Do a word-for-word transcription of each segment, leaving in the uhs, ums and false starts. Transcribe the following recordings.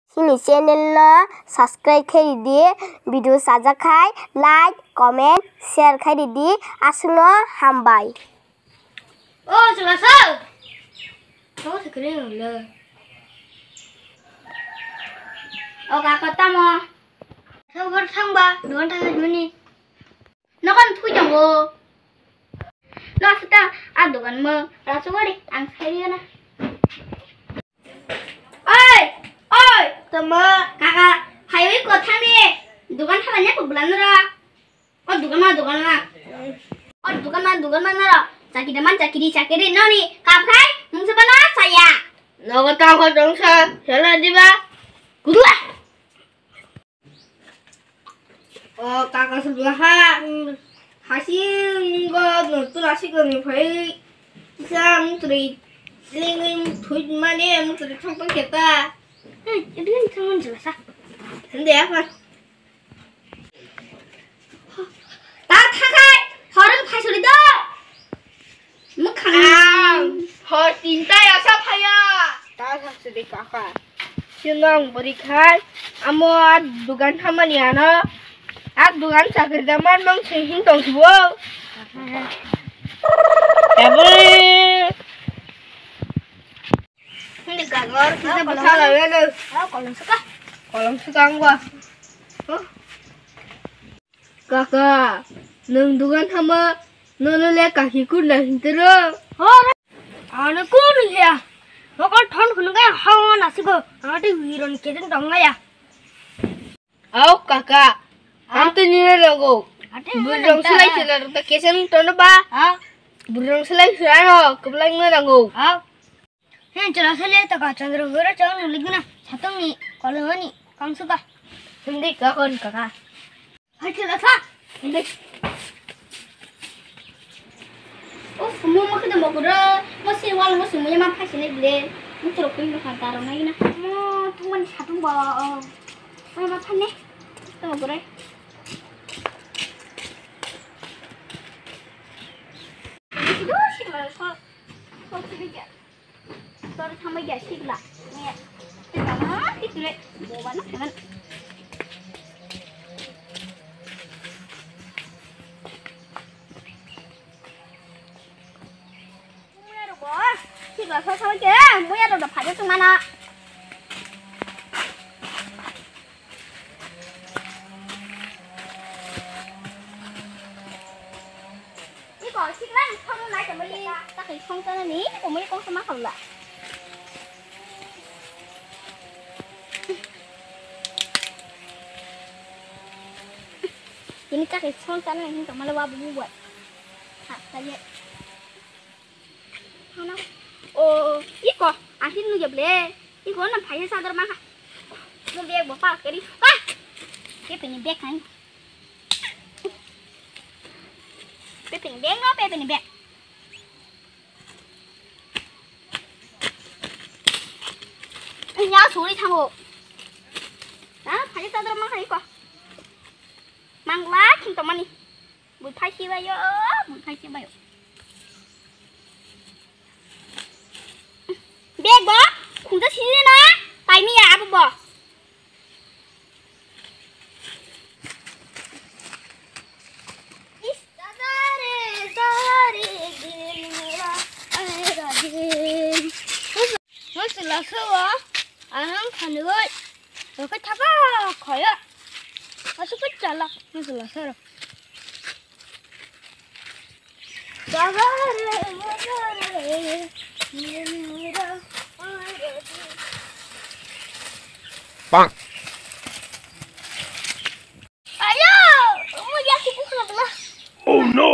Chini channel no subscribe khe ridi, video sajak khai like, comment, share khai ridi, aswkno hambai. O chwla sir. O thikre le. O kaka tamo. Sir bor thangba, dukan thangba juni. Nokan thui tongo. No sita a dukan mo. Rasu gari ang sai na. Oi, oi. Tamo. Kaka, phaiwi ko thangni. Dukan thala nya ko bulan ra. O dukan ma, dukan ma. O dukan ma, dukan ma nara. Chakiri man, chakiri, chakiri noni. Kap khai, mungsa bana saya. Nogo tang ko dong sa, sala diba. Kudua. O kaka subla ha. Hasi ngo no tu nasi ko ni phai. Sa mutri ling mutri mane mutri thong thong keta. Hey, ini yang thang jela sa. Hende apa? Ta thakai, horong phai suri do. Mukhang. Ang, hor tinta ya sa phaya. Ta thak suri kaka. Sinong bori khai, amo a dugan hamani ano. A dugan chakri da man mang sing hin tong subo. Ebri. Hindi gagor, kita basa lawe lo. Ah, kolom suka. Kolom suka ang gua. Huh? Kaka, nwng dugan hama, nono le kaki kurna hintero. Hor, ano kun ya. Mokol thon kun ga hawa nasigo. Ati wiron keten dong ya. Au kaka, ang to nina logo. Ati burong silai sila rota kesen tono ba. Ha? Burong silai sila no, keblai na logo. Ha? He, chwla sale to ka Chandra gora chang nuli guna. Satong ni, kolong ni, kang suka. Hindi ka kon kaka. Hai chwla sa. Hindi. Uff, mo mo kida mo gura. Mo si wal mo si mo yama phasi ne ble. Mo tro pin ka taro na ina. Mo tu man satong ba. Mo ma phane. To mo gura. Sido si ma so. So si ya. Tor thambai ya sigla. Ni. Tama kitule. Boba na kan. Muya ro bo. Sigla so so ke. Muya ro da phade sung mana. Iko, sikla ni song nai tongmani, ta kai song tana ni, tongmani kong sama khamla. Ini ta kai song tana ni tongmani wa bu bu. Ha, ta ye. Hana. O, iko, ahin nu jable. Iko na phai sadar ma. Mo bag bo pa kari. Pa. Ke pini bag kan. Pepini bag no, pepini bag. Nya suri thango. Na, phai sadar ma khai ko. Mangla khin to mani. Bui phai si bayo, bui phai si bayo. Bag bo, khungsa si na, pai mi ya abo bo. Mo chwla sabo, anang khanigoi, rokhe thapa khoyo. Asuk chala, mo chwla sabo. Bang. Ayo, mo yaki bukhla bla. Oh no.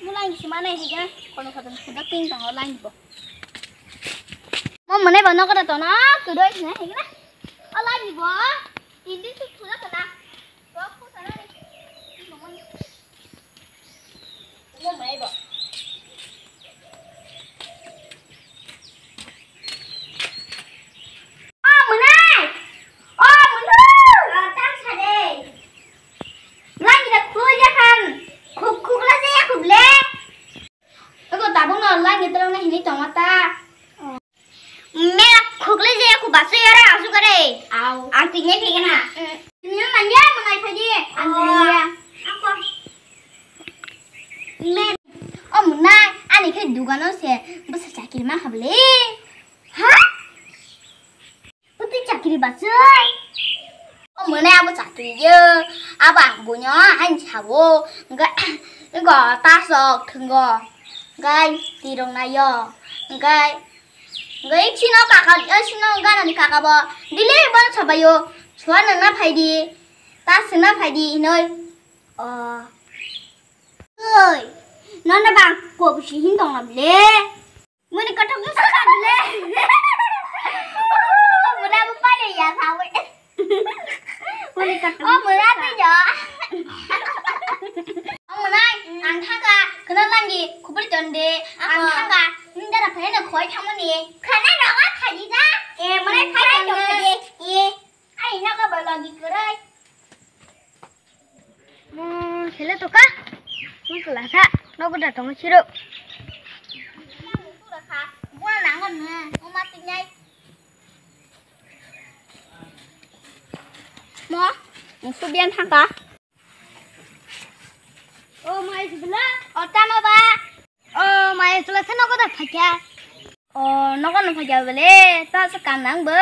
Mulai ni sima nai higa, kono kono sudah ping tong online bo. Mo mane ba nokra to na, kudoi sina higa. Online bo, hindi tu sudah kena. Bo ku sana ni. Mo mane ba. Asu kare. Au. Ang tingnya kayak kena. Ini nanya mengenai tadi. Ang tingnya. Apa? O mwnai, ani khe dugano se bwsa chakri ma kha bwle. Ha? Bwtwi chakri bachai. O mwnai abo chakri yo. Abo ang buino hain sabo. Engka, engka tasok thwngo. Engkai tirok nayo. Engkai, engkai sino kaka, eh, sino ganani kaka bo. Dili bono sabayo. Suan nangna phaidi. Ta sengna phaidi hinoi. O. Oi, nono bang kobsi hin tong na bwle. Muni kothok wngkha bwle. Mura bo pai ya sawi. Muni kothok. O mura twi jo. O mura ang thangka khna langi khubri tonde. Ang thangka nindara phai na khoi thamani. Khana roga khaji da. E mura phai tonde. E. Ai, naga ba lagi kwrwi. Mo sele to ka? Mo kla sa, nogo da tong siro. Buna nangon na, mo mati nyai. Mo, mo subian thangka. O mai sibla. O tama ba. O mai sibla sa nogo da phakya. O nogo no phakya bele, ta sa kam nang bo.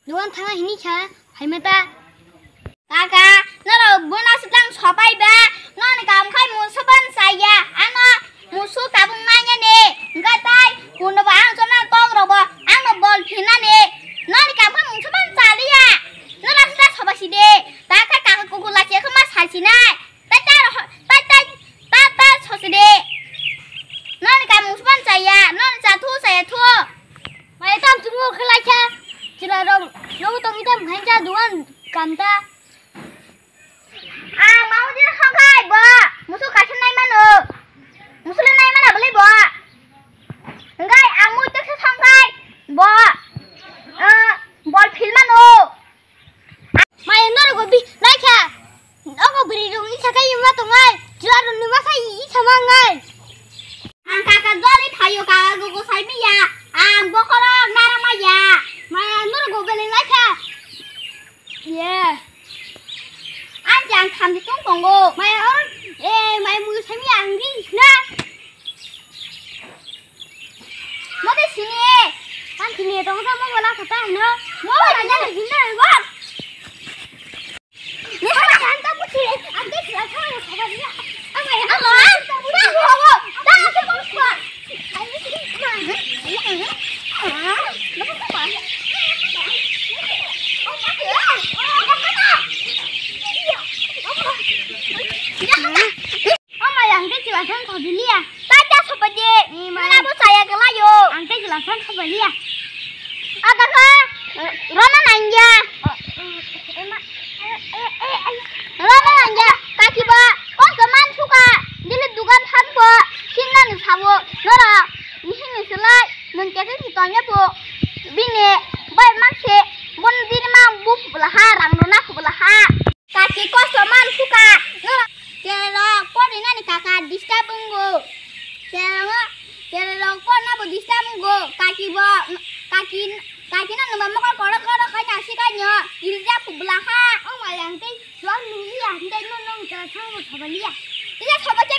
Dukan thangna hini kha, phaima ta. Kaka, norok bono swkang sopai ba, noni kam khai musu ban saya, ano musu tabung manya ne, gatai, kuno ba ang chona tong robo, ano bol phina ne, noni kam khai musu ban chaliya, norok swkang sopai si de, ta khai kaka kuku lachi khama sai sinai. Tai, tai, tai, tai, tai, tai, sose de. Noni kam musu ban chaya, noni cha thu, chaya thu. Mai tam chungo khlai kha. Chila rong, nogo tong itam khain cha duan kam ta. Ang mau de kha khai bo. Musu kaisa nai mano. Musu le nai mana bole bo. Engkai ang mui tek sa thang khai bo. Eh, bol phil mano. Maya norok bi naikha. Obo bwrwi rok ni sakai ma tongai. Chwla rok ni ma sai i sama ngai. Ang kaka joli phaio, kaka gogo sai miya. Ang bokhoro nara maya. Maya norok go bele naikha. Ye. Ang jang tham di tong tongo. Maya or, eh, maya mu sai miya ang di na. Mo de sini. Kan sini tong sa mo bola kata hino. Mo bola jani hinna ba. Ni hana hanta puchi. Ang de sila sa mo sa ba ni. Ang ai ang hanta puchi. Ho ho. Da sa mo sa. O maya, ang tei chwla thang thok di liya. Tai ta sopa di. Ni ma. Mana bo chaya kelayo. Ang tei chwla thang thok di liya. Ada kha. Rona nangya. Rona nangya. Kaki ba. Kok man suka. Dili dugan than bo. Sinna ni sabo. Nora. Ni sini selai. Mun kete si tonya bo. Bini. Bai man se. Bon dini ma bu bela ha. Rang rona ku bela ha. Kaki kosto man suka. Cherok porinani kaka disturb wngo. Cherok, cherok porna bo disturb wngo. Kaki bo, kaki, kaki no nungba mokol korok korok kanya sikanyo. Ilja kubla ha. O mayang tei suang nungya tei no nong ta thang bo sabaliya. Iya sobo che